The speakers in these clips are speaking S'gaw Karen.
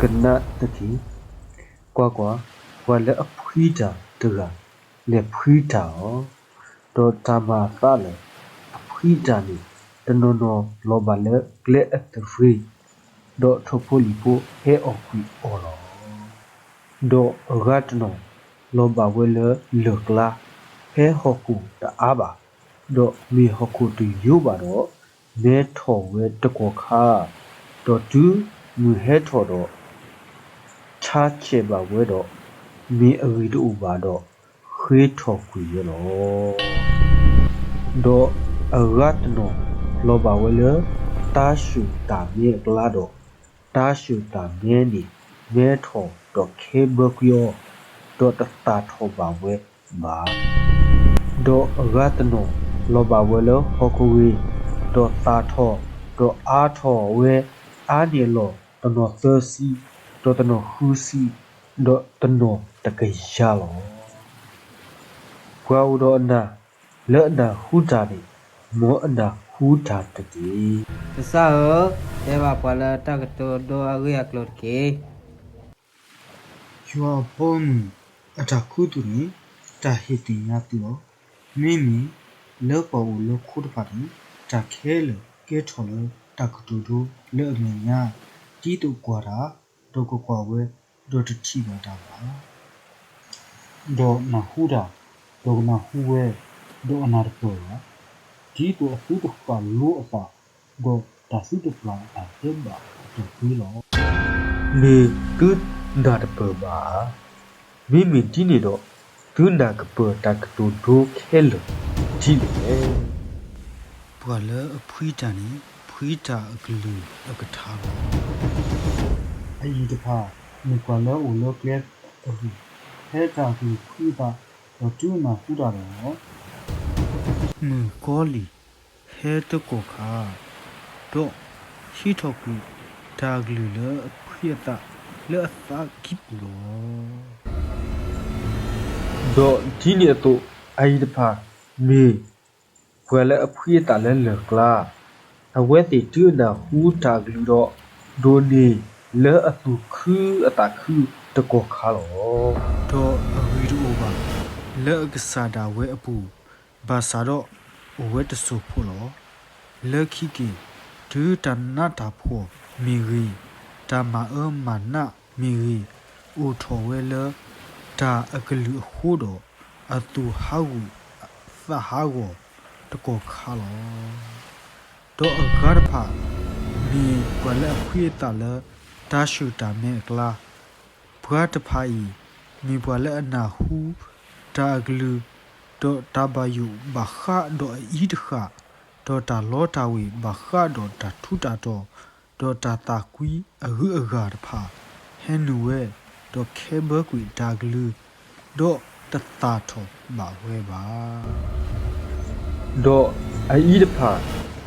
ကနၣ်တက့ၢ်. ကွၢ်ကွၢ်, ပှၤလၢအဖှံတၢ်တဂၤ လဲၤဖှံတၢ်လီၤ. ဒီးတၢ်မၤအသးလၢအဖှံတၢ်န့ၣ် တနီၤနီၤလီၤဘၣ်လၢကျဲအသရ့, ဒီးထိၣ်ဖိလံၣ်ဖိဟဲအီၣ်ကွံာ်အီၤလီၤ. ဒီးအဂၤတနီၤ လီၤဘၣ်ဝဲလၢလၢၢ်ကျါ, ဖဲဟီၣ်ခိၣ်တအါဘၣ်, ဒီးမ့ၢ်ဟီၣ်ခိၣ်တယိဘၣ်ဒီး, မဲထီၣ်ဝဲတကီၢ်ခါ, ဒီးတုၤမုၢ်ဟဲထီၣ်ဒီး ဆါဆဲးဘၣ်ဝဲဒီး, မ့ၢ်အဂံၢ်တအိၣ်ဘၣ်ဒီး, ဃ့ထီၣ်ကွံာ်ဝဲလီၤ. ဒီးအဂၤတနီၤလီၤဘၣ်ဝဲလၢ တၤစၢၢ်တၢ်မဲအကျါဒီး, တၤစၢၢ်တၢ်မဲန့ၣ် မဲထီၣ်ဒီးခဲဘၢကွံာ်အီၤ, ဒီးတသၣ်ထီၣ်ဘၣ်ဝဲဘၣ်. ဒီးအဂၤတနီၤလီၤဘၣ်ဝဲလၢဟီၣ်ခိၣ်ဂ့ၤ, ဒီးသၣ်ထီၣ်, ဒီးအါထီၣ်ဝဲအါန့ၢ်အလီၢ် တနီၤသၢဆံ, ဒီးတနီၤဃုဆံ, ဒီးတနီၤတကယၤလီၤ. ပှၤအိၣ်ဒီးအနၢ်လၢအနၢ်ဟူတၢ်န့ၣ် မ်အနၢ်ဟူတၢ်တက့ၢ်. ကစၢ်ဧၢ, တဲဘၣ်ပှၤလၢတၢ်ကတိၤဒိအဂ့ၢ်အကျိၤတက့ၢ်. ယွၤအဘီအမုၢ်အတၢ်ခူသူၣ်န့ၣ် တၢ်ဟ့ၣ်သ့ၣ်ညါသုလီၤ. မ့မ့ၢ်လၢပှၤအိၣ်လၢခိတဖၣ်န့ၣ် တၢ်ခဲလၢာ်ကဲထီၣ်လၢတၢ်ကတိၤဒိလၢအမဲာ်ညါ, ဒ်သိးကွၢ်တၢ်, ဒီးကကွၢ်ဝဲ, ဒီးတထံၣ်ဘၣ်တၢ်ဘၣ်. ဒီးနၢ်ဟူတၢ်, ဒီးကနၢ်ဟူဝဲ, ဒီးအနၢ်တပၢၢ်ဘၣ်, ဒ်သိးအသုတဃၣ်လိအသး, ဒီးတၢ်သုတပျၢ်အတၢ်ဒဲးဘးအတီၢ်ပှဲၤလီၤ. မ့ၢ်သုနၢ်တပၢၢ်ဘၣ်ဧါ. မ့မ့ၢ်ဒ်န့ၣ်ဒီး, သုနၢ်ကပၢၢ်တၢ်ကတိၤဒိခဲလၢာ်ဒ်လဲၣ်. ပှၤလၢအဖှံတၢ်န့ၣ် ဖှံတၢ်အကလုၢ်အကထါလီၤ. အအံၤတဖၣ် မ့ၢ်ပှၤလၢအအိၣ်လၢကျဲအရ့ၣ်, ဖဲတၢ်အကလုၢ်ဖှံအသး, ဒီးတုၤအနၢ်ဟူတၢ်ဒီး မုၢ်ကီၤလံၢ်ဟဲတကီၢ်ခါ, ဒီးဟံးထီၣ်ကွံာ်တၢ်အကလုၢ်လၢအဖှံအသးလၢအသးကံၢ်ပူၤလီၤ. ဒီးဒ်န့ၣ်အသိး, အအံၤတဖၣ် မ့ၢ်ပှၤလၢအဖှံအသးလၢလၢၢ်ကျါ, အဝဲသ့ၣ်တုၤအနၢ်ဟူတၢ်အကလုၢ်ဒီး, ဒိၣ်န့ၢ်လၢအသူၣ်ခုအသးခုတကီၢ်ခါလီၤ. ဒီးအဂံၢ်တအိၣ်ဘၣ်လၢအကစၢ်ဒၣ်ဝဲအပူၤ, ဘၣ်ဆၣ်ဒီးအိၣ်ဝဲတစိၢ်ဖိလီၤ. လၢခံက့ၤ, တုၤတၢ်နးတၢ်ဖှီၣ်မ့ၢ်ဂ့ၤ, တၢ်မၤအၢမၤနးမ့ၢ်ဂ့ၤ, အိၣ်ထီၣ်ဝဲလၢတၢ်အကလုၢ်အဃိဒီး, အသူၣ်ဟးဂူာ်သးဟးဂီၤတကီၢ်ခါလီၤ. ဒီးအဂၤတဖၣ် မ့ၢ်ပှၤလၢအဖှံအသးလၢတၤစၢၢ်တၢ်မဲအကျါ, ပှၤတဖၣ်အံၤ မ့ၢ်ပှၤလၢအနၢ်ဟူတၢ်အကလုၢ်, ဒီးတၢ်ဘၣ်ယိၣ်ဘၣ်ဃးဒီးအအံၤတဃၣ်, ဒီးတၢ်လီတၢ်ဝ့ၤဘၣ်ဃးဒီးတၢ်ထူးတၢ်တီၤ, ဒီးတၢ်သးကွံအဂုၤအဂၤတဖၣ် ဟဲနုာ်ဝဲ, ဒီးခဲဘၢကွံာ်တၢ်အကလုၢ်, ဒီးတသၣ်ထီၣ်ဘၣ်ဝဲဘၣ်. ဒီးအအံၤတဖၣ်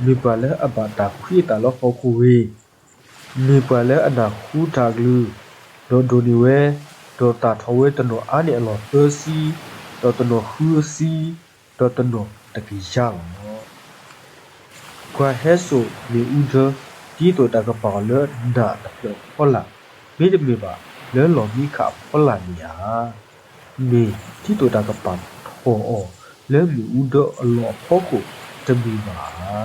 မ့ၢ်ပှၤလၢအဘၣ်တၢ်ဖှံအသးလၢဟီၣ်ခိၣ်ဂ့ၤ, မ့ၢ်ပှၤလၢအနၢ်ဟူတၢ်အကလုၢ်, ဒီးဒိၣ်န့ၢ်ဝဲ, ဒီးသၣ်ထီၣ်ဝဲတနီၤအါန့ၢ်အလီၢ်သၢဆံ, ဒီးတနီၤဃုဆံ, ဒီးတနီၤတကယၤလီၤ. ပှၤဟဲစိာ်မ့ၣ်အူဒၢ ဒ်သိးတၢ်ကပာ်အီၤလၢနၢ်အဖျၢၣ်အဖီလာ်, မ့တမ့ၢ်ဘၣ်လၢလီၢ်မံခးအဖီလာ်န့ၣ်ဧါ. မ့ၢ်ဒ်သိးတၢ်ကပာ်ထီၣ်အီၤလၢမ့ၣ်အူဒၢအလီၢ်အဖီခိၣ်တမ့ၢ်ဘၣ်ဧါ.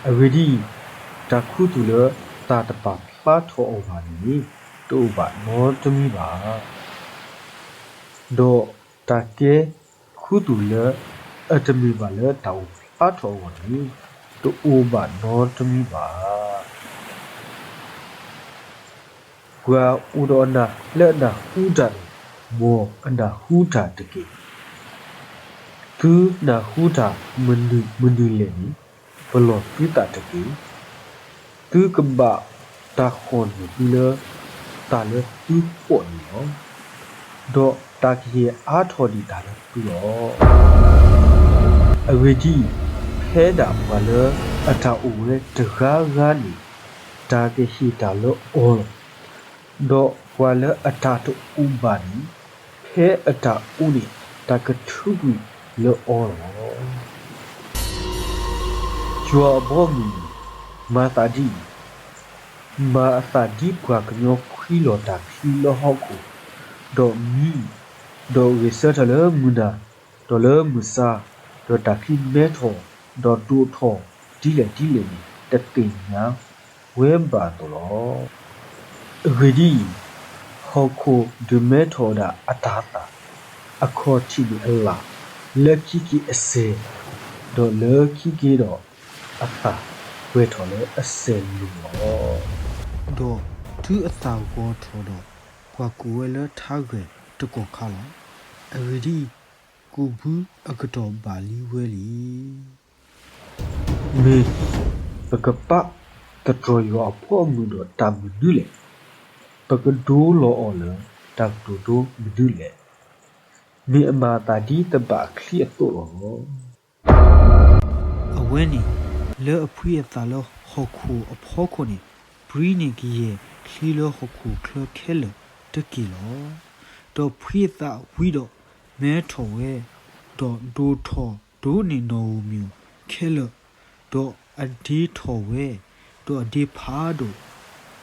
အဂ့ၢ်ဒ်အံၤ, တၢ်ခူသူၣ်လၢတၢ်တပာ်ဖျါထီၣ်အဂီၢ်န့ၣ် တအိၣ်ဘၣ်နီတမံၤဘၣ်. ဒီးတၢ်ကဲခူသူၣ်လၢအတမ့ၢ်ဘၣ်လၢတၢ်အိၣ်ဖျါထီၣ်အဂီၢ်န့ၣ် တအိၣ်ဘၣ်နီတမံၤဘၣ်. ပှၤအိၣ်ဒီးအနၢ်လၢအနၢ်ဟူတၢ်န့ၣ် မ်အနၢ်ဟူတၢ်တက့ၢ်. သုနၢ်ဟူတၢ်မနုၤမနုၤလဲၣ်န့ၣ် ပလီၢ်သုသးတက့ၢ်. သုကဘၣ်တၢ်ဃီၣ်န့ၢ်သုလၢ တၢ်လၢသုဃီၣ်န့ၣ်လီၤ. ဒီးတၢ်ကဟ့ၣ်အါထီၣ်ဒံးတၢ်လၢသုလီၤ. အဂ့ၢ်ဒ်အံၤ, ဖဲဒၣ်ပှၤလၢအတၢ်အိၣ်ဝဲတဂၤဂၤန့ၣ် တၢ်ကဟ့ၣ်တၢ်လၢအီၤလီၤ. ဒီးပှၤလၢအတၢ်တအိၣ်ဘၣ်န့ၣ် ဖဲအတၢ်အိၣ်န့ၣ် တၢ်ကထုးကွံာ်လၢအီၤလီၤ. ယွၤအဘီအမုၢ်န့ၣ် မၤသးဒ်အံၤ, မၤအသးဒ်ပှၤကညီခွံလီၤတၢ်ချံလၢဟီၣ်ခိၣ်, ဒီးမံ, ဒီးဂဲၤဆၢထၢၣ်လၢမုၢ်နၤ, ဒီးလၢမုၢ်ဆါ, ဒီးတၢ်ချံမဲထီၣ်, ဒီးဒိၣ်ထီၣ်ဒ်လဲၣ်ဒ်လဲၣ်န့ၣ် တသ့ၣ်ညါဝဲဘၣ်အသိးလီၤ. အဂ့ၢ်ဒ်အံၤ, ဟီၣ်ခိၣ်ဒုးမဲထီၣ်ဝဲဒၣ်အတၤသၣ်, အခီၣ်ထံးန့ၣ်အလၣ်, လၢခံက့ၤအစဲၤ, ဒီးလၢခံက့ၤဒီးအသၣ်ပှဲၤထီၣ်လၢအစဲၤလိၤလီၤ. ဒီးတုၤအသၣ်ဂီၤထီၣ်ဒီး, ပှၤကိးဝဲလၢထါဂဲၤတကီၢ်ခါလီၤ. အဂ့ၢ်ဒ်အံၤ, ကိၣ်ဘုအကတီၢ်ဘၣ်လံဝဲလံ. မ့ၢ်ပကပာ်သတြီၤယွၤအဘီအမုၢ်ဒီးတၢ်မနုၤလဲၣ်. ပကဒိလီၤအီၤလၢတၢ်ကတိၤဒိမနုၤလဲၣ်. မ့ၢ်အမၤအသးဒ်တဘၣ်အချံအသိးလီၤ. အဝဲန့ၣ်, လၢအဖှံအသးလၢဟီၣ်ခိၣ်အဖီခိၣ်န့ၣ်, ပြံန့ၢ်ကယဲၢ်ချံလၢဟီၣ်ခိၣ်ချၢခဲလၢာ်တက့ၢ်လီၤ. ဒီးဖှံအသးဝံၤဒီးမဲထီၣ်ဝဲ, ဒီးဒိၣ်ထီၣ်ဒိးန့ၢ်နီၣ်ဧိၤမံၤဧိၤခဲလၢာ်, ဒီးအဒ့ထီၣ်ဝဲ, ဒီးအဒ့ဖးဒိၣ်,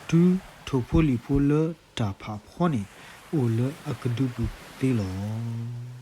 တုၤထိၣ်ဖိလံၣ်ဖိလၢတၢ်ဖးဖီန့ၣ် အိၣ်လၢအကဒုပူၤသ့လီၤ.